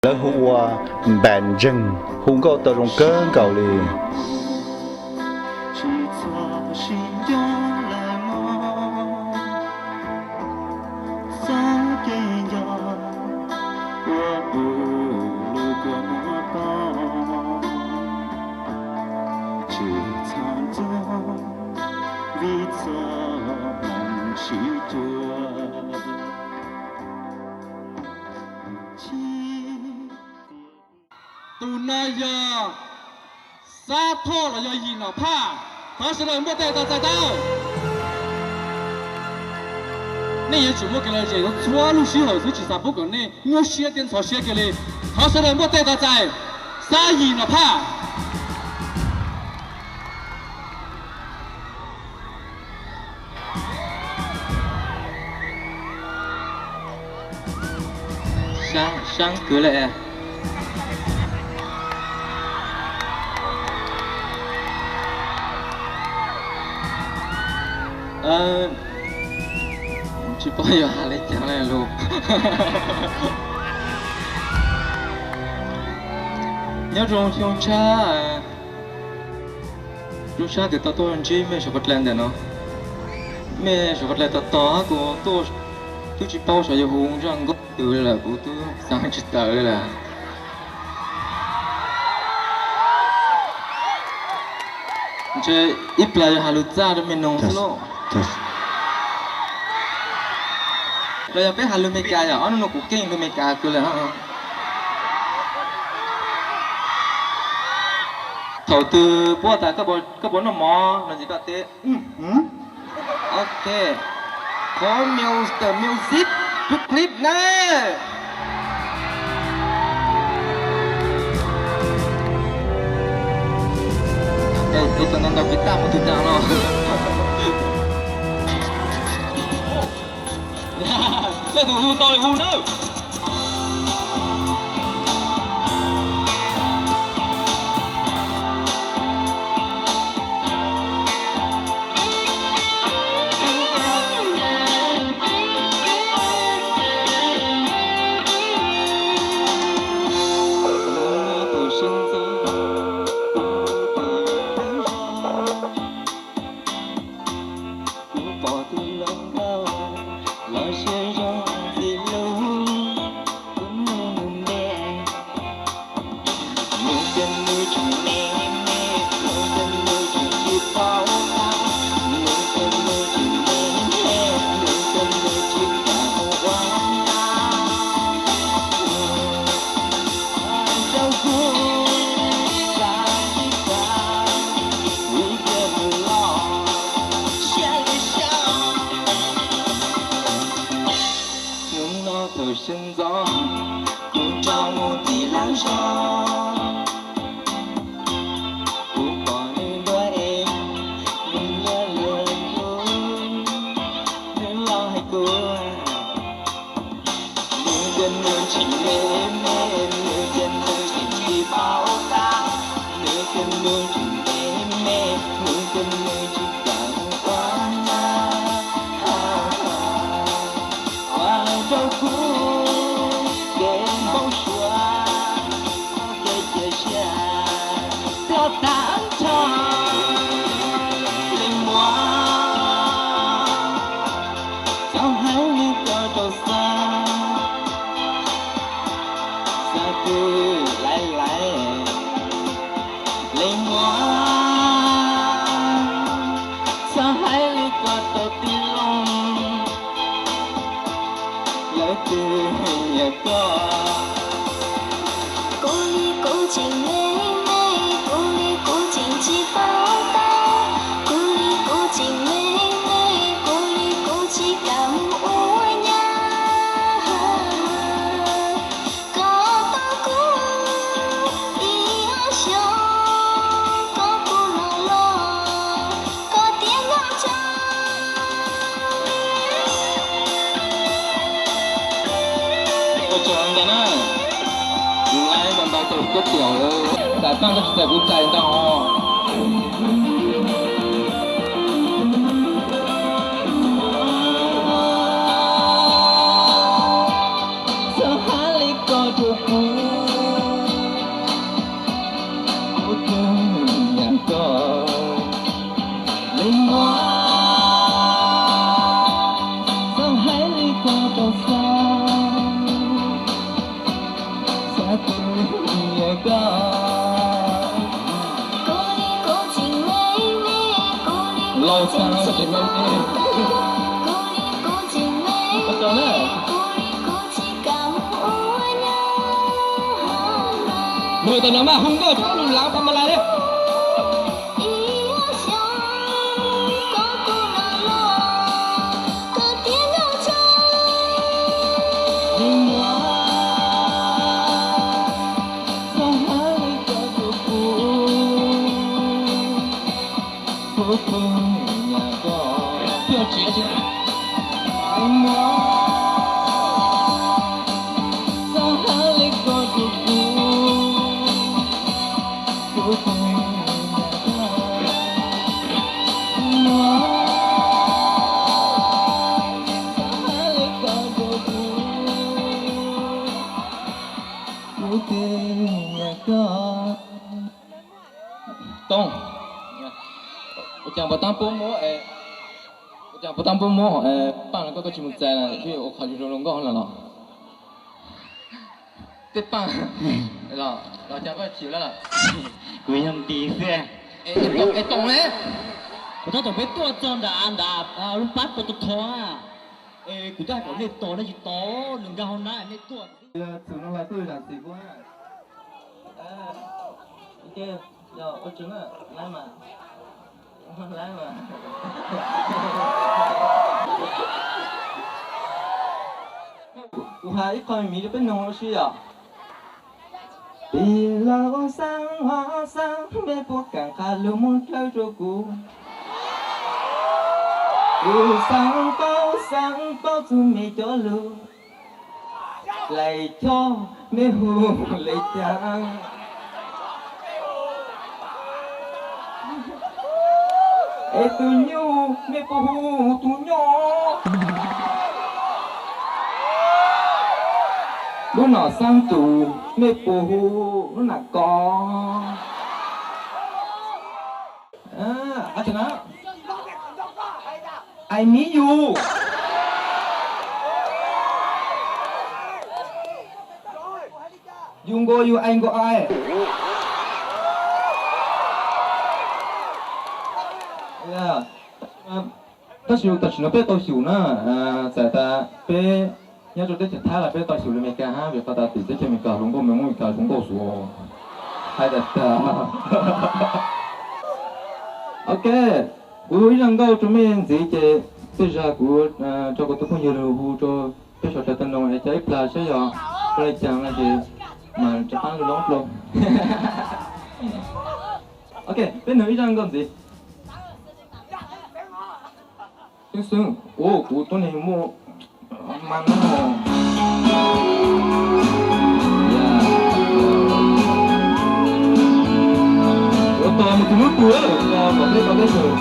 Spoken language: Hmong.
Lawv hu ua Npam Ntseeg, hu nkauj tau zoo kawg nkaus li. Tus no yog Xab Thoj los yog Yim Nom Phaj? Thov sawv daws npuaj tes tos txais tau. Nej yuav tsum muaj kev lom zem txhua lub sij hawm xwb, tsis xav pub kom nej nyuaj siab thiab ntxhov siab kiag li. Thov sawv daws npuaj tes tos txais Xab Yim Nom Phaj. Sab kwv le. Tsis paub yuav hais li cas li lus. Nyob zoo xyoo tshab, xyoo tshab kws tau tuaj ntsib mej suav qhov dlai ntawm no. Mej suav qhov dlai tos tos kuv tuaj twb tsis paub sav yuav hu zaj nkauj twg lawm, kuv twb xav tsis tawm li lawm. Ntshe ib plag yuav hais lus txaj rau me noog xwb lauj. Los yog peb hais lus Meskas yom, ob hnub no kuv keej lus Meskas kawg lawm. Thaum twg puab tas koj puas noj mov no ces koj teb, ok. Qhov music, clip na. Tus no ntaus kiv taj mus twg tag no. Leej twg hu tau li hu nawb. Kuv pom tus hluas nkauj los siab zoo ntxim hlub, kuv nug nws me, nws tias nws tseem me me, nws tias nws tseem tsis paub tab, nws tias nws tseem me me, nws tias nws tsis kam ua nyab. Rau kuv, xav tsis tau, vim tias nws los siab li siab. Hnub no thaum sawv ntxov kuv rov mus tim lawv zos, kuv pom nws dua es nws liab liab kuv, nws los hais kuv, nws tias nws tseem me me, nws tias nws tseem tsis paub tab, nws tias nws tseem me me, nws tias nws tsis kam ua nyab. Ua rau kuv kev npau suav, kev cia siab ploj tag nrho. Leej muam, txhob hais li ko rau Xab, Xab twb laij laij. Leej muam, txhob hais li ko rau tij laug, lawv twb nyiam koj. Kuv li kuv tseem me me, kuv li kuv tseem tsis paub tab, kuv li kuv tseem me me, kuv li kuv tsis kam ua nyab. Koj tau kuv ib ob xyoos, koj kuj los los, koj tias nyob tso. Ua tsaug ntau na, kuv laib ntau ntau tus koj tiam lawm, xav txog koj tsis txawm kuv cais ntau os. Txhob hais li ko rau kuv. Laus tag tsis me me. Mus tau no mas hu nkauj txhob lus lav tha ma lais li. Tooj, ua cas puas tab pub muab, ua cas puas tab pub muab Paaj los koj, koj tsis mus txais na, ua qhov zoo zoo nkauj lawm los? Tej Paaj los, los cas koj chim lawm los? Kuv yog nti xwb. Es Tooj ne, kuv tab tom peb tuaj txog nram nram lub pab pov tau tho, es kuv twb hais kom nej tos nej tsis tos, nws nkag hauv na nej tuaj. Txwm no los tuaj zam txim kuv. Ua tsev na, lawv mas, lawv mas. Kuv hais ib qho me miv rau peb noog ua si yom. Tij laug Xab, Xab, mej puas kam nqa lug moog dlawb rua kuv? Kuv xaav paub, xaav paub txug mej cov lug, lais coj mej hu le caag? Es tug nyuj mej puas hu tug nyuj? Lub nom xaav tus mej puas hu lub nam kos? I miss you. You nkaus you, I nkaus I. Tab sis tam sim no peb tau xyum na, txawm tas peb nyob rau teb chaws Thaib los peb tau xyum li Amelikas hab, vim qhov tas tim teb chaws Amelikas hluas nkauj, Amelikas hluas nkauj xuv. Hais tas tas. Ok, kuv ib zaj nkauj rau mej ntxiv ces tej zag kuv rau kuv tus phooj ywg lug hu rau peb suav dlawg tau noog es cov ib plag saib yog ua li caag no ces mas rov qaab lug loob dlua. Ok, peb noog ib zaj nkauj ntxiv. Xwb xwb, ua kuv tuab neeg muaj ma no. Ua tos mus tug lub tug, ua tos kom peb tau teb chaws.